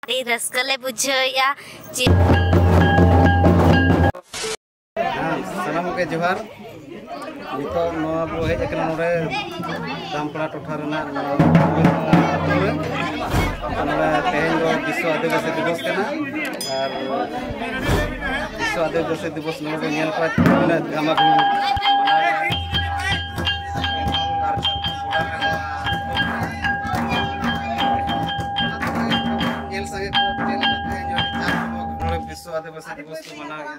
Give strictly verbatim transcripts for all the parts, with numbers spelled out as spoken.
ᱟᱹᱰᱤ ᱨᱟᱹᱥᱠᱟᱹ ᱞᱮ ᱵᱩᱡᱷᱟᱹᱣᱮᱫᱼᱟ ᱡᱮ ᱦᱮᱸ, ᱥᱟᱱᱟᱢ ᱠᱚᱜᱮ ᱡᱚᱦᱟᱨ᱾ ᱱᱤᱛᱚᱜ ᱱᱚᱣᱟ ᱵᱚ ᱦᱮᱡ ᱟᱠᱟᱱᱟ ᱱᱚᱰᱮ ᱫᱟᱢᱯᱟᱲᱟ ᱴᱚᱴᱷᱟ ᱨᱮᱱᱟᱜ ᱱᱚᱣᱟ ᱟᱹᱛᱩ ᱨᱮ᱾ ᱱᱚᱰᱮ ᱛᱮᱦᱮᱧ ᱫᱚ ᱵᱤᱥᱥᱚ ᱟᱹᱫᱤᱵᱟᱹᱥᱤ ᱫᱤᱵᱚᱥ ᱠᱟᱱᱟ᱾ ᱟᱨ ᱵᱤᱥᱥᱚ ᱟᱹᱫᱤᱵᱟᱹᱥᱤ ᱫᱤᱵᱚᱥ ᱱᱚᱰᱮ ᱵᱚ ᱧᱮᱞ ᱠᱚᱣᱟ ᱛᱤᱱᱟᱹᱜ ᱜᱷᱟᱢᱟ ᱜᱷᱩᱢ ᱢᱟᱱᱟᱣᱮᱫᱼᱟ᱾ ᱟᱨ ᱧᱮᱞ ᱥᱟᱸᱜᱮ ᱠᱚ ᱪᱮᱫ ᱞᱮᱠᱟ ᱛᱮᱦᱮᱧ ᱟᱹᱰᱤ ᱡᱟᱠ ᱡᱚᱢᱚᱠ ᱱᱚᱰᱮ ᱵᱤᱥᱥᱚ ᱟᱹᱫᱤᱵᱟᱹᱥᱤ ᱫᱤᱵᱚᱥ ᱠᱚ ᱢᱟᱱᱟᱣᱮᱫᱼᱟ᱾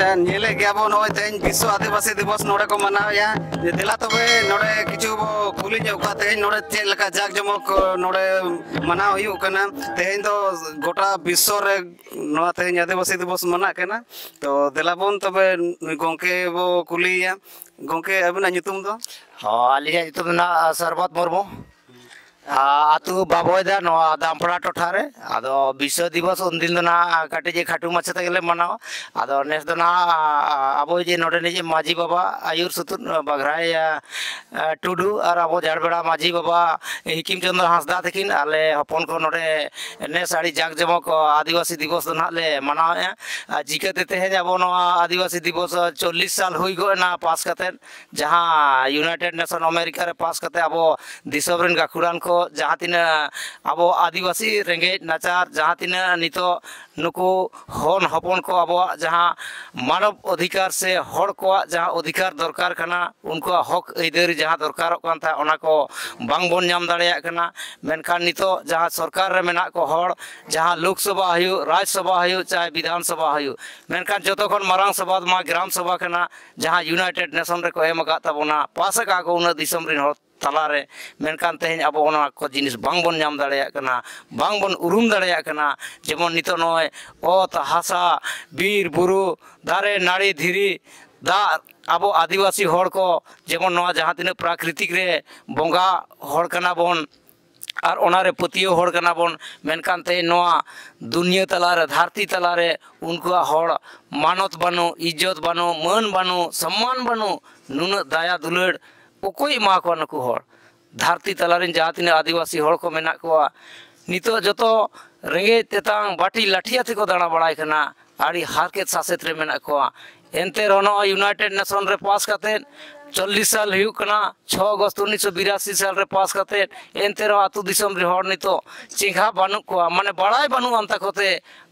ᱧᱮᱞᱮᱫ ᱜᱮᱭᱟ ᱵᱚᱱ, ᱱᱚᱜᱼᱚᱭ ᱛᱮᱦᱮᱧ ᱵᱤᱥᱥᱚ ᱟᱹᱫᱤᱵᱟᱹᱥᱤ ᱫᱤᱵᱚᱥ ᱱᱚᱰᱮ ᱠᱚ ᱢᱟᱱᱟᱣᱮᱫᱼᱟ᱾ ᱡᱮ ᱫᱮᱞᱟ ᱛᱚᱵᱮ ᱱᱚᱰᱮ ᱠᱤᱪᱷᱩ ᱵᱚ ᱠᱩᱞᱤ ᱧᱚᱜ ᱠᱚᱣᱟ, ᱛᱮᱦᱮᱧ ᱱᱚᱰᱮ ᱪᱮᱫ ᱞᱮᱠᱟ ᱡᱟᱠ ᱡᱚᱢᱚᱠ, ᱚ, ᱱᱚᱰᱮ ᱢᱟᱱᱟᱣ ᱦᱩᱭᱩᱜ ᱠᱟᱱᱟ᱾ ᱛᱮᱦᱮᱧ ᱫᱚ ᱜᱚᱴᱟ ᱵᱤᱥᱥᱚ ᱨᱮ ᱱᱚᱣᱟ ᱛᱮᱦᱮᱧ ᱟᱹᱫᱤᱵᱟᱹᱥᱤ ᱫᱤᱵᱚᱥ ᱢᱟᱱᱟᱜ ᱠᱟᱱᱟ᱾ ᱛᱚ ᱫᱮᱞᱟ ᱵᱚᱱ ᱛᱚᱵᱮ ᱱᱩᱭ ᱜᱚᱢᱠᱮ ᱵᱚ ᱠᱩᱞᱤᱭᱮᱭᱟ᱾ ᱜᱚᱢᱠᱮ, ᱟᱹᱵᱤᱱᱟᱜ ᱧᱩᱛᱩᱢ ᱫᱚ? ᱦᱚᱸ, ᱟᱹᱞᱤᱧᱟᱜ ᱧᱩᱛᱩᱢ ᱫᱚ ᱱᱟᱜ ᱥᱚᱨᱵᱚᱛ ᱢᱩᱨᱢᱩ᱾ ᱟ, ᱟᱹᱛᱩ ᱵᱟᱵᱚᱭᱫᱟ, ᱱᱚᱣᱟ ᱫᱟᱢᱯᱟᱲᱟ ᱴᱚᱴᱷᱟ ᱨᱮ᱾ ᱟᱫᱚ ᱵᱤᱥᱥᱚ ᱫᱤᱵᱚᱥ ᱩᱱᱫᱤᱱ ᱫᱚ ᱱᱟᱜ ᱠᱟᱹᱴᱤᱡ ᱮ ᱠᱷᱟᱴᱩ ᱢᱟᱪᱷᱟ ᱛᱮᱜᱮ ᱞᱮ ᱢᱟᱱᱟᱣᱟ᱾ ᱟᱫᱚ ᱱᱮᱥ ᱫᱚ ᱱᱟᱜ ᱟᱵᱚ ᱡᱮ ᱱᱚᱰᱮᱱᱤᱡ ᱢᱟᱹᱡᱷᱤ ᱵᱟᱵᱟ ᱟᱹᱭᱩᱨ ᱥᱩᱛᱩᱜ ᱵᱟᱜᱷᱨᱟᱭ, ᱟ, ᱟ, ᱴᱩᱰᱩ ᱟᱨ ᱟᱵᱚ ᱡᱟᱲᱵᱮᱲᱟ ᱢᱟᱹᱡᱷᱤ ᱵᱟᱵᱟ ᱦᱤᱠᱤᱢ ᱪᱚᱸᱫᱽ ᱦᱟᱸᱥᱫᱟ ᱛᱟᱹᱠᱤᱱ, ᱟᱞᱮ ᱦᱚᱯᱚᱱ ᱠᱚ ᱱᱚᱰᱮ ᱱᱮᱥ ᱟᱹᱰᱤ ᱡᱟᱠ ᱡᱚᱢᱚᱠ ᱟᱹᱫᱤᱵᱟᱹᱥᱤ ᱫᱤᱵᱚᱥ ᱫᱚ ᱱᱟᱜ ᱞᱮ ᱢᱟᱱᱟᱣᱮᱫᱼᱟ᱾ ᱟᱨ ᱪᱤᱠᱟᱹᱛᱮ ᱛᱮᱦᱮᱧ ᱟᱵᱚ ᱱᱚᱣᱟ ᱟᱹᱫᱤᱵᱟᱹᱥᱤ ᱫᱤᱵᱚᱥ ᱪᱚᱞᱞᱤᱥ ᱥᱟᱞ ᱦᱩᱭ ᱜᱚᱫ ᱮᱱᱟ ᱯᱟᱥ ᱠᱟᱛᱮᱫ, ᱡᱟᱦᱟᱸ ᱤᱭᱩᱱᱟᱭᱴᱮᱰ ᱱᱮᱥᱚᱱ ᱟᱢᱮᱨᱤᱠᱟ ᱨᱮ ᱯᱟᱥ ᱠᱟᱛᱮ ᱟᱵᱚ ᱫᱤᱥᱚᱢ ᱨᱮᱱ ᱜᱟᱹᱠᱷᱩᱲᱟᱱ ᱠᱚ ᱡᱟᱦᱟᱸ ᱛᱤᱱᱟᱹᱜ ᱟᱵᱚ ᱟᱹᱫᱤᱵᱟᱹᱥᱤ ᱨᱮᱸᱜᱮᱡ ᱱᱟᱪᱟᱨ, ᱡᱟᱦᱟᱸ ᱛᱤᱱᱟᱹᱜ ᱱᱤᱛᱚᱜ ᱱᱩᱠᱩ ᱦᱚᱱ ᱦᱚᱯᱚᱱ ᱠᱚ ᱟᱵᱚᱣᱟᱜ ᱡᱟᱦᱟᱸ ᱢᱟᱱᱚᱵ ᱚᱫᱷᱤᱠᱟᱨ ᱥᱮ ᱦᱚᱲ ᱠᱚᱣᱟᱜ ᱡᱟᱦᱟᱸ ᱚᱫᱷᱤᱠᱟᱨ ᱫᱚᱨᱠᱟᱨ ᱠᱟᱱᱟ, ᱩᱱᱠᱩᱣᱟᱜ ᱦᱚᱠ ᱟᱹᱭᱫᱟᱹᱨᱤ ᱡᱟᱦᱟᱸ ᱫᱚᱨᱠᱟᱨᱚᱜ ᱠᱟᱱ ᱛᱟᱦᱮᱸᱫ, ᱚᱱᱟ ᱠᱚ ᱵᱟᱝ ᱵᱚᱱ ᱧᱟᱢ ᱫᱟᱲᱮᱭᱟᱜ ᱠᱟᱱᱟ᱾ ᱢᱮᱱᱠᱷᱟᱱ ᱱᱤᱛᱚᱜ ᱡᱟᱦᱟᱸ ᱥᱚᱨᱠᱟᱨ ᱨᱮ ᱢᱮᱱᱟᱜ ᱠᱚ ᱦᱚᱲ, ᱡᱟᱦᱟᱸ ᱞᱳᱠ ᱥᱚᱵᱷᱟ ᱦᱩᱭᱩᱜ, ᱨᱟᱡᱽ ᱥᱚᱵᱷᱟ ᱦᱩᱭᱩᱜ, ᱪᱟᱦᱮ ᱵᱤᱫᱷᱟᱱ ᱥᱚᱵᱷᱟ ᱦᱩᱭᱩᱜ, ᱢᱮᱱᱠᱷᱟᱱ ᱡᱚᱛᱚ ᱠᱷᱚᱱ ᱢᱟᱨᱟᱝ ᱥᱚᱵᱷᱟ ᱢᱟ ᱜᱨᱟᱢ ᱥᱚᱵᱷᱟ ᱠᱟᱱᱟ, ᱡᱟᱦᱟᱸ ᱤᱭᱩᱱᱟᱭᱴᱮᱰ ᱱᱮᱥᱚᱱ ᱨᱮᱠᱚ ᱮᱢ ᱟᱠᱟᱫ ᱛᱟᱵᱚᱱᱟ, ᱯᱟᱥ ᱟᱠᱟᱫ ᱠᱚ ᱩᱱᱟᱹᱜ ᱫᱤᱥᱚᱢ ᱨᱮᱱ ᱦᱚᱲ ᱛᱟᱞᱟᱨᱮ᱾ ᱢᱮᱱᱠᱷᱟᱱ ᱛᱮᱦᱮᱧ ᱟᱵᱚ ᱚᱱᱟ ᱠᱚ ᱡᱤᱱᱤᱥ ᱵᱟᱝ ᱵᱚᱱ ᱧᱟᱢ ᱫᱟᱲᱮᱭᱟᱜ ᱠᱟᱱᱟ, ᱵᱟᱝ ᱵᱚᱱ ᱩᱨᱩᱢ ᱫᱟᱲᱮᱭᱟᱜ ᱠᱟᱱᱟ᱾ ᱡᱮᱢᱚᱱ ᱱᱤᱛᱚᱜ ᱱᱚᱜᱼᱚᱭ ᱚᱛ, ᱦᱟᱥᱟ, ᱵᱤᱨ, ᱵᱩᱨᱩ, ᱫᱟᱨᱮ, ᱱᱟᱹᱲᱤ, ᱫᱷᱤᱨᱤ, ᱫᱟᱜ, ᱟᱵᱚ ᱟᱹᱫᱤᱵᱟᱹᱥᱤ ᱦᱚᱲ ᱠᱚ ᱡᱮᱢᱚᱱ ᱱᱚᱣᱟ ᱡᱟᱦᱟᱸ ᱛᱤᱱᱟᱹᱜ ᱯᱨᱟᱠᱨᱤᱛᱤᱠ ᱨᱮ ᱵᱚᱸᱜᱟ ᱦᱚᱲ ᱠᱟᱱᱟ ᱵᱚᱱ, ᱟᱨ ᱚᱱᱟᱨᱮ ᱯᱟᱹᱛᱭᱟᱹᱣ ᱦᱚᱲ ᱠᱟᱱᱟ ᱵᱚᱱ, ᱢᱮᱱᱠᱷᱟᱱ ᱛᱮᱦᱮᱧ ᱱᱚᱣᱟ ᱫᱩᱱᱤᱭᱟᱹ ᱛᱟᱞᱟᱨᱮ, ᱫᱷᱟᱹᱨᱛᱤ ᱛᱟᱞᱟᱨᱮ ᱩᱱᱠᱩᱣᱟᱜ ᱦᱚᱲ ᱢᱟᱱᱚᱛ ᱵᱟᱹᱱᱩᱜ, ᱤᱡᱽᱡᱚᱛ ᱵᱟᱹᱱᱩᱜ, ᱢᱟᱹᱱ ᱵᱟᱹᱱᱩᱜ, ᱥᱚᱢᱢᱟᱱ ᱵᱟᱹᱱᱩᱜ, ᱱᱩᱱᱟᱹᱜ ᱫᱟᱭᱟ ᱫᱩᱞᱟᱹᱲ ᱚᱠᱚᱭ ᱮᱢᱟ ᱠᱚᱣᱟ ᱱᱩᱠᱩ ᱦᱚᱲ? ᱫᱷᱟᱹᱨᱛᱤ ᱛᱟᱞᱟᱨᱮᱱ ᱡᱟᱦᱟᱸ ᱛᱤᱱᱟᱹᱜ ᱟᱹᱫᱤᱵᱟᱹᱥᱤ ᱦᱚᱲ ᱠᱚ ᱢᱮᱱᱟᱜ ᱠᱚᱣᱟ, ᱱᱤᱛᱚᱜ ᱡᱚᱛᱚ ᱨᱮᱸᱜᱮᱡ ᱛᱮᱛᱟᱝ ᱵᱟᱹᱴᱤ ᱞᱟᱹᱴᱷᱤ ᱟᱛᱮ ᱠᱚ ᱫᱟᱬᱟ ᱵᱟᱲᱟᱭ ᱠᱟᱱᱟ, ᱟᱹᱰᱤ ᱦᱟᱨᱠᱮᱛ ᱥᱟᱥᱮᱛ ᱨᱮ ᱢᱮᱱᱟᱜ ᱠᱚᱣᱟ᱾ ᱮᱱᱛᱮ ᱨᱮᱦᱚᱸ ᱱᱚᱜᱼᱚᱭ ᱤᱭᱩᱱᱟᱭᱴᱮᱰ ᱱᱮᱥᱚᱱ ᱨᱮ ᱯᱟᱥ ᱠᱟᱛᱮᱫ ᱪᱚᱞᱞᱤᱥ ᱥᱟᱞ ᱦᱩᱭᱩᱜ ᱠᱟᱱᱟ, ᱪᱷᱚ ᱟᱜᱚᱥᱴ ᱩᱱᱤᱥᱥᱚ ᱵᱤᱨᱟᱥᱤ ᱥᱟᱞ ᱨᱮ ᱯᱟᱥ ᱠᱟᱛᱮᱫ, ᱮᱱᱛᱮ ᱨᱮᱦᱚᱸ ᱟᱹᱛᱩ ᱫᱤᱥᱚᱢ ᱨᱮ ᱦᱚᱲ ᱱᱤᱛᱚᱜ ᱪᱮᱸᱜᱷᱟ ᱵᱟᱹᱱᱩᱜ ᱠᱚᱣᱟ, ᱢᱟᱱᱮ ᱵᱟᱲᱟᱭ ᱵᱟᱹᱱᱩᱜ ᱟᱱ ᱛᱟᱠᱚ ᱛᱮ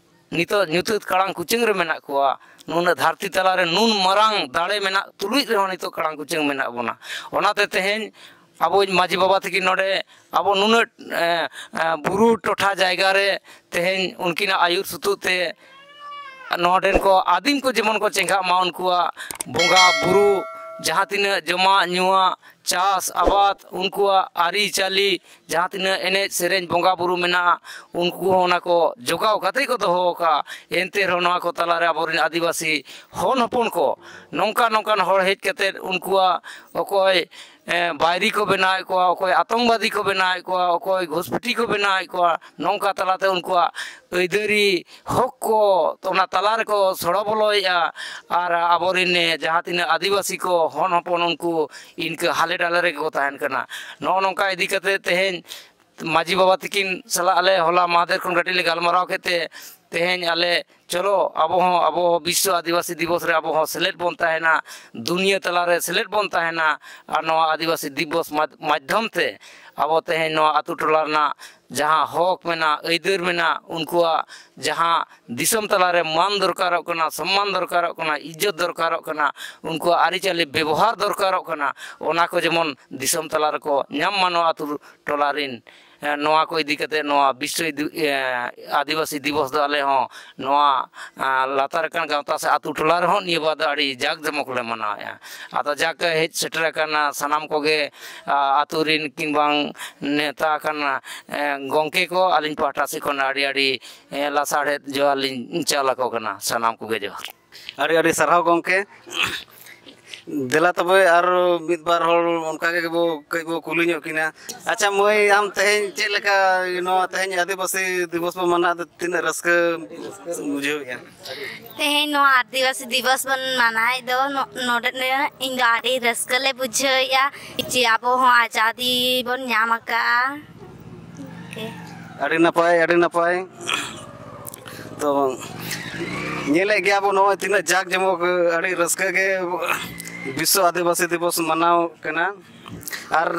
ᱱᱤᱛᱚᱜ ᱧᱩᱛᱟᱹᱛ ᱠᱟᱲᱟᱝ ᱠᱩᱪᱟᱹᱝ ᱨᱮ ᱢᱮᱱᱟᱜ ᱠᱚᱣᱟ᱾ ᱱᱩᱱᱟᱹᱜ ᱫᱷᱟᱹᱨᱛᱤ ᱛᱟᱞᱟᱨᱮ ᱱᱩᱱ ᱢᱟᱨᱟᱝ ᱫᱟᱲᱮ ᱢᱮᱱᱟᱜ ᱛᱩᱞᱩᱡ ᱨᱮᱦᱚᱸ ᱱᱤᱛᱚᱜ ᱠᱟᱲᱟᱝ ᱠᱩᱪᱟᱹᱝ ᱢᱮᱱᱟᱜ ᱵᱚᱱᱟ᱾ ᱚᱱᱟᱛᱮ ᱛᱮᱦᱮᱧ ᱟᱵᱚ ᱢᱟᱹᱡᱷᱤ ᱵᱟᱵᱟ ᱛᱟᱹᱠᱤᱱ ᱱᱚᱰᱮ ᱟᱵᱚ ᱱᱩᱱᱟᱹᱜ, ᱮ, ᱮ, ᱵᱩᱨᱩ ᱴᱚᱴᱷᱟ ᱡᱟᱭᱜᱟ ᱨᱮ ᱛᱮᱦᱮᱧ ᱩᱱᱠᱤᱱᱟᱜ ᱟᱹᱭᱩᱨ ᱥᱩᱛᱩᱜ ᱛᱮ ᱱᱚᱰᱮᱱ ᱠᱚ ᱟᱹᱫᱤᱢ ᱠᱚ ᱡᱮᱢᱚᱱ ᱠᱚ ᱪᱮᱸᱜᱷᱟᱜ ᱢᱟ, ᱩᱱᱠᱩᱣᱟᱜ ᱵᱚᱸᱜᱟ ᱵᱩᱨᱩ, ᱡᱟᱦᱟᱸ ᱛᱤᱱᱟᱹᱜ ᱡᱚᱢᱟᱜ ᱧᱩᱣᱟᱜ, ᱪᱟᱥ ᱟᱵᱟᱫ, ᱩᱱᱠᱩᱣᱟᱜ ᱟᱹᱨᱤᱪᱟᱹᱞᱤ, ᱡᱟᱦᱟᱸ ᱛᱤᱱᱟᱹᱜ ᱮᱱᱮᱡ ᱥᱮᱨᱮᱧ ᱵᱚᱸᱜᱟ ᱵᱩᱨᱩ ᱢᱮᱱᱟᱜᱼᱟ, ᱩᱱᱠᱩ ᱦᱚᱸ ᱚᱱᱟ ᱠᱚ ᱡᱚᱜᱟᱣ ᱠᱟᱛᱮ ᱠᱚ ᱫᱚᱦᱚ ᱟᱠᱟᱫᱼᱟ᱾ ᱮᱱᱛᱮ ᱨᱮᱦᱚᱸ ᱱᱚᱣᱟ ᱠᱚ ᱛᱟᱞᱟᱨᱮ ᱟᱵᱚᱨᱮᱱ ᱟᱹᱫᱤᱵᱟᱹᱥᱤ ᱦᱚᱱ ᱦᱚᱯᱚᱱ ᱠᱚ ᱱᱚᱝᱠᱟ ᱱᱚᱝᱠᱟᱱ ᱦᱚᱲ ᱦᱮᱡ ᱠᱟᱛᱮ ᱩᱱᱠᱩᱣᱟᱜ ᱚᱠᱚᱭ ᱵᱟᱭᱨᱤ ᱠᱚ ᱵᱮᱱᱟᱣᱮᱫ ᱠᱚᱣᱟ, ᱚᱠᱚᱭ ᱟᱛᱚᱝᱠᱵᱟᱫᱤ ᱠᱚ ᱵᱮᱱᱟᱣᱮᱫ ᱠᱚᱣᱟ, ᱚᱠᱚᱭ ᱜᱷᱩᱥᱯᱮᱴᱤ ᱠᱚ ᱵᱮᱱᱟᱣᱮᱫ ᱠᱚᱣᱟ, ᱱᱚᱝᱠᱟ ᱛᱟᱞᱟᱛᱮ ᱩᱱᱠᱩᱣᱟᱜ ᱟᱹᱭᱫᱟᱹᱨᱤ ᱦᱚᱠ ᱠᱚ ᱚᱱᱟ ᱛᱟᱞᱟ ᱨᱮᱠᱚ ᱥᱚᱲᱚ ᱵᱚᱞᱚᱭᱮᱫᱼᱟ᱾ ᱟᱨ ᱟᱵᱚᱨᱮᱱ ᱡᱟᱦᱟᱸ ᱛᱤᱱᱟᱹᱜ ᱟᱹᱫᱤᱵᱟᱹᱥᱤ ᱠᱚ ᱦᱚᱱ ᱦᱚᱯᱚᱱ, ᱩᱱᱠᱩ ᱤᱱᱠᱟᱹ ᱦᱟᱞᱮ ᱰᱟᱞᱮ ᱨᱮᱜᱮ ᱠᱚ ᱛᱟᱦᱮᱱ ᱠᱟᱱᱟ᱾ ᱱᱚᱜᱼᱚ ᱱᱚᱝᱠᱟ ᱤᱫᱤ ᱠᱟᱛᱮ ᱛᱮᱦᱮᱧ ᱢᱟᱹᱡᱷᱤ ᱵᱟᱵᱟ ᱛᱤᱠᱤᱱ ᱥᱟᱞᱟᱜ ᱟᱞᱮ ᱦᱚᱞᱟ ᱢᱟᱦᱫᱮᱨ ᱠᱷᱚᱱ ᱠᱟᱹᱴᱤᱡ ᱞᱮ ᱜᱟᱞᱢᱟᱨᱟᱣ ᱠᱮᱫ ᱛᱮ, ᱛᱮᱦᱮᱧ ᱟᱞᱮ ᱪᱚᱞᱚ ᱟᱵᱚ ᱦᱚᱸ, ᱟᱵᱚ ᱦᱚᱸ ᱵᱤᱥᱥᱚ ᱟᱹᱫᱤᱵᱟᱹᱥᱤ ᱫᱤᱵᱚᱥ ᱨᱮ ᱟᱵᱚ ᱦᱚᱸ ᱥᱮᱞᱮᱫ ᱵᱚᱱ ᱛᱟᱦᱮᱱᱟ, ᱫᱩᱱᱤᱭᱟᱹ ᱛᱟᱞᱟᱨᱮ ᱥᱮᱞᱮᱫ ᱵᱚᱱ ᱛᱟᱦᱮᱱᱟ᱾ ᱟᱨ ᱱᱚᱣᱟ ᱟᱹᱫᱤᱵᱟᱹᱥᱤ ᱫᱤᱵᱚᱥ ᱢᱟᱫ-, ᱢᱟᱫᱽᱫᱷᱚᱢ ᱛᱮ ᱟᱵᱚ ᱛᱮᱦᱮᱧ ᱱᱚᱣᱟ ᱟᱹᱛᱩ ᱴᱚᱞᱟ ᱨᱮᱱᱟᱜ ᱡᱟᱦᱟᱸ ᱦᱚᱠ ᱢᱮᱱᱟᱜ, ᱟᱹᱭᱫᱟᱹᱨ ᱢᱮᱱᱟᱜ, ᱩᱱᱠᱩᱣᱟᱜ ᱡᱟᱦᱟᱸ ᱫᱤᱥᱚᱢ ᱛᱟᱞᱟᱨᱮ ᱢᱟᱱ ᱫᱚᱨᱠᱟᱨᱚᱜ ᱠᱟᱱᱟ, ᱥᱚᱢᱢᱟᱱ ᱫᱚᱨᱠᱟᱨᱚᱜ ᱠᱟᱱᱟ, ᱤᱡᱽᱡᱚᱛ ᱫᱚᱨᱠᱟᱨᱚᱜ ᱠᱟᱱᱟ, ᱩᱱᱠᱩᱣᱟᱜ ᱟᱹᱨᱤᱪᱟᱹᱞᱤ ᱵᱮᱵᱚᱦᱟᱨ ᱫᱚᱨᱠᱟᱨᱚᱜ ᱠᱟᱱᱟ, ᱚᱱᱟ ᱠᱚ ᱡᱮᱢᱚᱱ ᱫᱤᱥᱚᱢ ᱛᱟᱞᱟ ᱨᱮᱠᱚ ᱧᱟᱢ ᱢᱟ ᱱᱚᱣᱟ ᱟᱹᱛᱩ ᱴᱚᱞᱟ ᱨᱤᱱ᱾ ᱮ, ᱱᱚᱣᱟ ᱠᱚ ᱤᱫᱤ ᱠᱟᱛᱮ ᱱᱚᱣᱟ ᱵᱤᱥᱥᱚ ᱤᱫᱤ-, ᱮ, ᱟᱹᱫᱤᱵᱟᱹᱥᱤ ᱫᱤᱵᱚᱥ ᱫᱚ ᱟᱞᱮ ᱦᱚᱸ ᱱᱚᱣᱟ, ᱟ, ᱞᱟᱛᱟᱨ ᱟᱠᱟᱱ ᱜᱟᱶᱛᱟ ᱥᱮ ᱟᱹᱛᱩ ᱴᱚᱞᱟ ᱨᱮᱦᱚᱸ ᱱᱤᱭᱟᱹ ᱵᱟᱨ ᱫᱚ ᱟᱹᱰᱤ ᱡᱟᱠ ᱡᱚᱢᱚᱠ ᱞᱮ ᱢᱟᱱᱟᱣᱮᱫᱼᱟ᱾ ᱟᱫᱚ ᱡᱟᱠ ᱦᱮᱡ ᱥᱮᱴᱮᱨ ᱟᱠᱟᱱᱟ ᱥᱟᱱᱟᱢ ᱠᱚᱜᱮ, ᱟ, ᱟᱹᱛᱩ ᱨᱤᱱ ᱠᱤᱝᱵᱟ ᱱᱮᱣᱛᱟ ᱟᱠᱟᱱ, ᱮ, ᱜᱚᱢᱠᱮ ᱠᱚ ᱟᱹᱞᱤᱧ ᱯᱟᱦᱴᱟ ᱥᱮᱫ ᱠᱷᱚᱱ ᱟᱹᱰᱤ ᱟᱹᱰᱤ, ᱮ, ᱞᱟᱥᱟᱲᱦᱮᱫ ᱡᱚᱦᱟᱨ ᱞᱤᱧ ᱪᱟᱞ ᱟᱠᱚ ᱠᱟᱱᱟ᱾ ᱥᱟᱱᱟᱢ ᱠᱚᱜᱮ ᱡᱚᱦᱟᱨ᱾ ᱟᱹᱰᱤ ᱟᱹᱰᱤ ᱥᱟᱨᱦᱟᱣ ᱜᱚᱢᱠᱮ᱾ ᱫᱮᱞᱟ ᱛᱚᱵᱮ ᱟᱨ ᱢᱤᱫ ᱵᱟᱨ ᱦᱚᱲ ᱚᱱᱠᱟ ᱜᱮ ᱵᱚ ᱠᱟᱹᱡ ᱵᱚ ᱠᱩᱞᱤ ᱧᱚᱜ ᱠᱤᱱᱟ᱾ ᱟᱪᱪᱷᱟ ᱢᱟᱹᱭ, ᱟᱢ ᱛᱮᱦᱮᱧ ᱪᱮᱫ ᱞᱮᱠᱟ ᱱᱚᱣᱟ ᱛᱮᱦᱮᱧ ᱟᱹᱫᱤᱵᱟᱹᱥᱤ ᱫᱤᱵᱚᱥ ᱵᱚ ᱢᱟᱱᱟᱣ ᱮᱫᱟ, ᱛᱤᱱᱟᱹᱜ ᱨᱟᱹᱥᱠᱟᱹ ᱵᱩᱡᱷᱟᱹᱣᱮᱫᱼᱟ? ᱛᱮᱦᱮᱧ ᱱᱚᱣᱟ ᱟᱹᱫᱤᱵᱟᱹᱥᱤ ᱫᱤᱵᱚᱥ ᱵᱚᱱ ᱢᱟᱱᱟᱣᱮᱫ ᱫᱚ ᱱᱚ-, ᱱᱚᱰᱮ ᱤᱧ ᱫᱚ ᱟᱹᱰᱤ ᱨᱟᱹᱥᱠᱟᱹ ᱞᱮ ᱵᱩᱡᱷᱟᱹᱣᱮᱫᱼᱟ ᱡᱮ ᱟᱵᱚ ᱦᱚᱸ ᱟᱡᱟᱫᱤ ᱵᱚᱱ ᱧᱟᱢ ᱟᱠᱟᱫᱼᱟ᱾ ᱟᱹᱰᱤ ᱱᱟᱯᱟᱭ, ᱟᱹᱰᱤ ᱱᱟᱯᱟᱭ᱾ ᱛᱚ ᱧᱮᱞᱮᱫ ᱜᱮᱭᱟ ᱵᱚ ᱱᱚᱜᱼᱚᱭ ᱛᱤᱱᱟᱹᱜ ᱡᱟᱠ ᱡᱚᱢᱚᱠ, ᱟᱹᱰᱤ ᱨᱟᱹᱥᱠᱟᱹ ᱜᱮ ᱵᱤᱥᱥᱚ ᱟᱹᱫᱤᱵᱟᱹᱥᱤ ᱫᱤᱵᱚᱥ ᱢᱟᱱᱟᱣ ᱠᱟᱱᱟ᱾ ᱟᱨ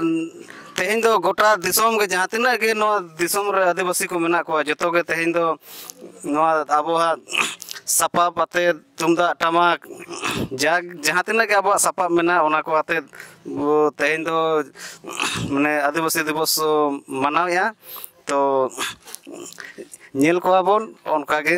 ᱛᱮᱦᱮᱧ ᱫᱚ ᱜᱚᱴᱟ ᱫᱤᱥᱚᱢ ᱜᱮ ᱡᱟᱦᱟᱸ ᱛᱤᱱᱟᱹᱜ ᱜᱮ ᱱᱚᱣᱟ ᱫᱤᱥᱚᱢ ᱨᱮ ᱟᱹᱫᱤᱵᱟᱹᱥᱤ ᱠᱚ ᱢᱮᱱᱟᱜ ᱠᱚᱣᱟ, ᱡᱚᱛᱚ ᱜᱮ ᱛᱮᱦᱮᱧ ᱫᱚ ᱱᱚᱣᱟ ᱟᱵᱚᱣᱟᱜ ᱥᱟᱯᱟᱵ ᱟᱛᱮ, ᱛᱩᱢᱫᱟᱜ ᱴᱟᱢᱟᱠ, ᱡᱟᱠ ᱡᱟᱦᱟᱸ ᱛᱤᱱᱟᱹᱜ ᱜᱮ ᱟᱵᱚᱣᱟᱜ ᱥᱟᱯᱟᱵ ᱢᱮᱱᱟᱜᱼᱟ, ᱚᱱᱟ ᱠᱚ ᱟᱛᱮ ᱵᱚ ᱛᱮᱦᱮᱧ ᱫᱚ ᱢᱟᱱᱮ ᱟᱹᱫᱤᱵᱟᱹᱥᱤ ᱫᱤᱵᱚᱥ ᱢᱟᱱᱟᱣᱮᱫᱼᱟ᱾ ᱛᱚ ᱧᱮᱞ ᱠᱚᱣᱟ ᱵᱚᱱ ᱚᱱᱠᱟ ᱜᱮ᱾